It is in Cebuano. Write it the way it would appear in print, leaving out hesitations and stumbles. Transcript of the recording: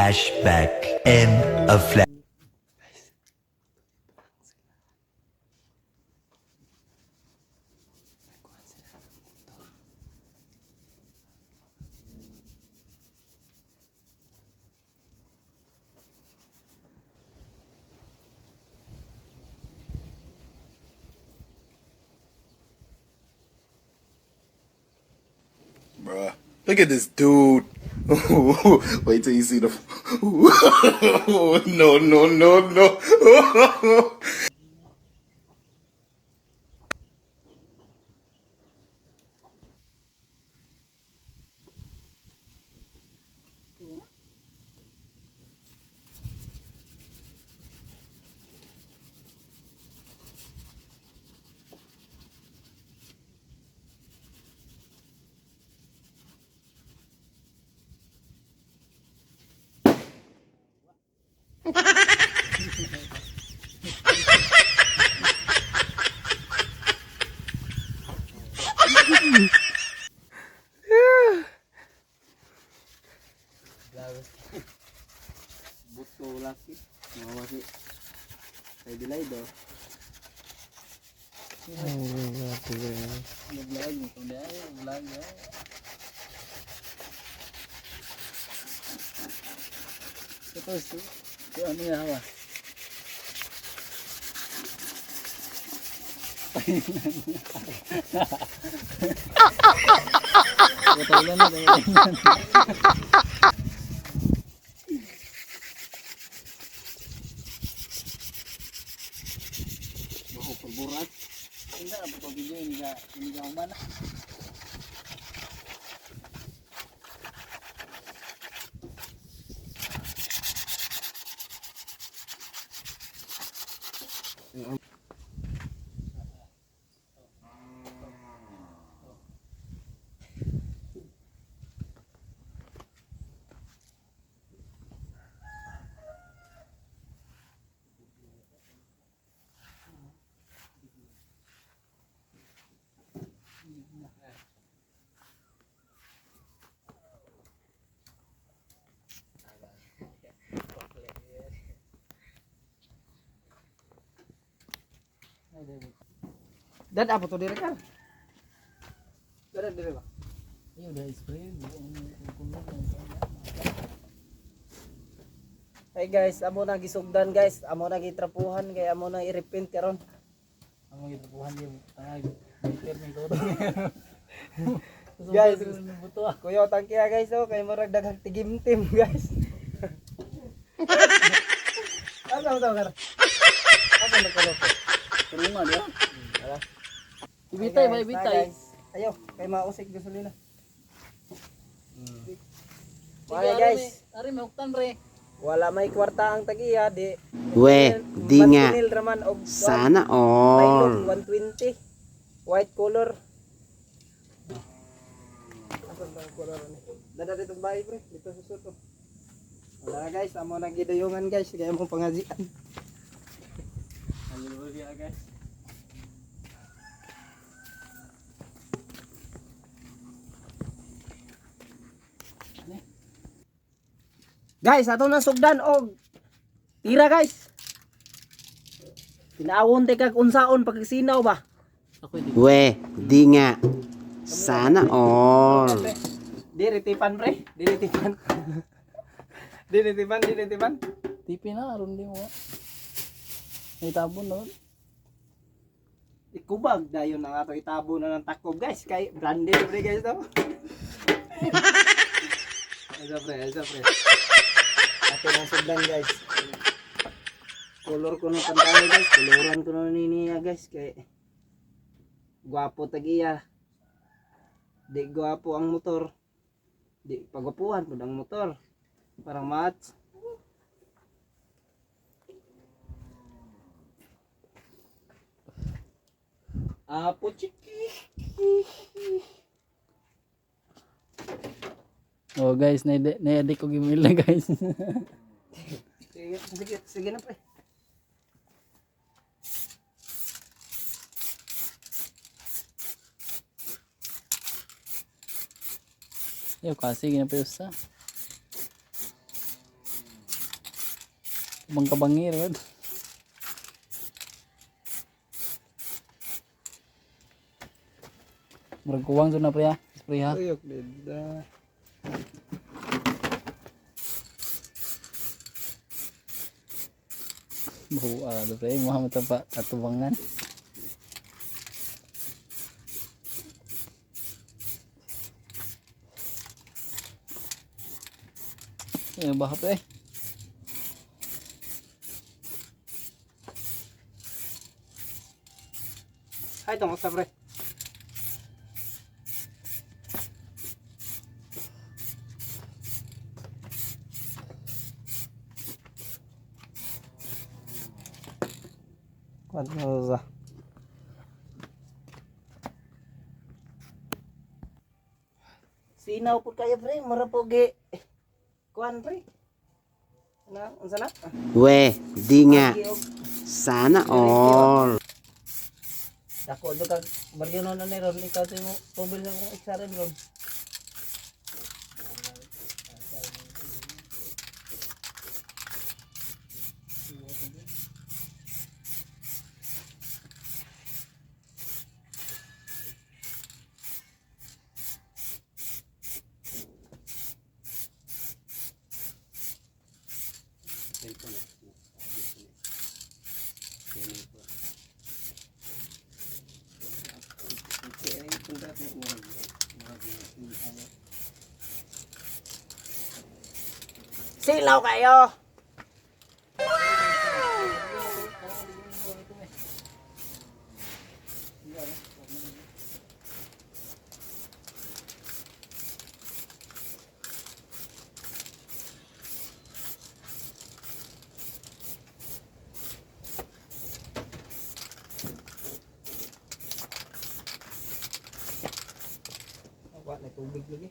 Flashback. End of flash. Bruh. Look at this dude. Wait till you see the. No, no, no, no. Buto laki. Mga si kay Dilay do. Vlog mo kung dahil vlog ya. Ito si si ano ya hawa. Ito na na. Baho pagburat. Hindi na po video hindi ka umana. Dad apo to dire ka. Dad dire ba? Iya udah spray. Hey guys, amo na gisugdan guys, amo na gitrapuhan kay amo na i-repaint karon. Ang mga itapuhan niya tangay. Meter ni todo. Guys, buto ah. Kuya tangkiya guys oh, kay murag daghang tigimtim guys. Ano to kar? Asa na ko? Tulungan ya. Wala. Ibitay ba Guys, ibitay. guys. Ayo, kay mausik gasolina. Wala guys, Ari may huktan re. wala may kwarta ang tagiya di. We, di nga. Mantinil raman og Sana all. Hilux 120 white color. Asan ba ang color ni? Dada dito sa bahay pre, dito sa suto. Wala na, guys, amo nang gidayungan guys, kaya mong pangajian. Hallelujah guys. Guys, ato na sugdan og tira guys. Tinawon te kag unsaon pagkasinaw ba? Ako di. We, di nga. Sana all. Diri tipan pre, diri tipan. Diri tipan, diri tipan. TP na aron di mo. May tabon no. Ikubag dayon ang ato itabo na ng takob guys kay branded pre guys to. Asa pre, asa pre. Ato nang sugdan guys. Color ko ng pantalo guys, koloran ko na niya guys kay gwapo tag iya. Di gwapo ang motor. Di pagwapuhan pud ang motor. Parang match. Apo chiki. Oh guys, na-edit ko gmail na guys. Sige, sige, sige na pre. Yo kasi gina pa usa. Bangka-bangir. Wad. Murag kuwang jud na pre ha. Spray ha. Tuyok dida. Buha do pre, Muhammad pa atubangan. Eh, baha pre. Ay, tungkol sa pre. Quanto sa? Sinaw po kayo pre, mura po gi. Kuan pre. Na, unsa na? We, di nga. Sana all. Dako do kag baryo na ni ron ikaw to mo pobel na kong XRM ron. Silaw kayo. Wa na tubig lagi.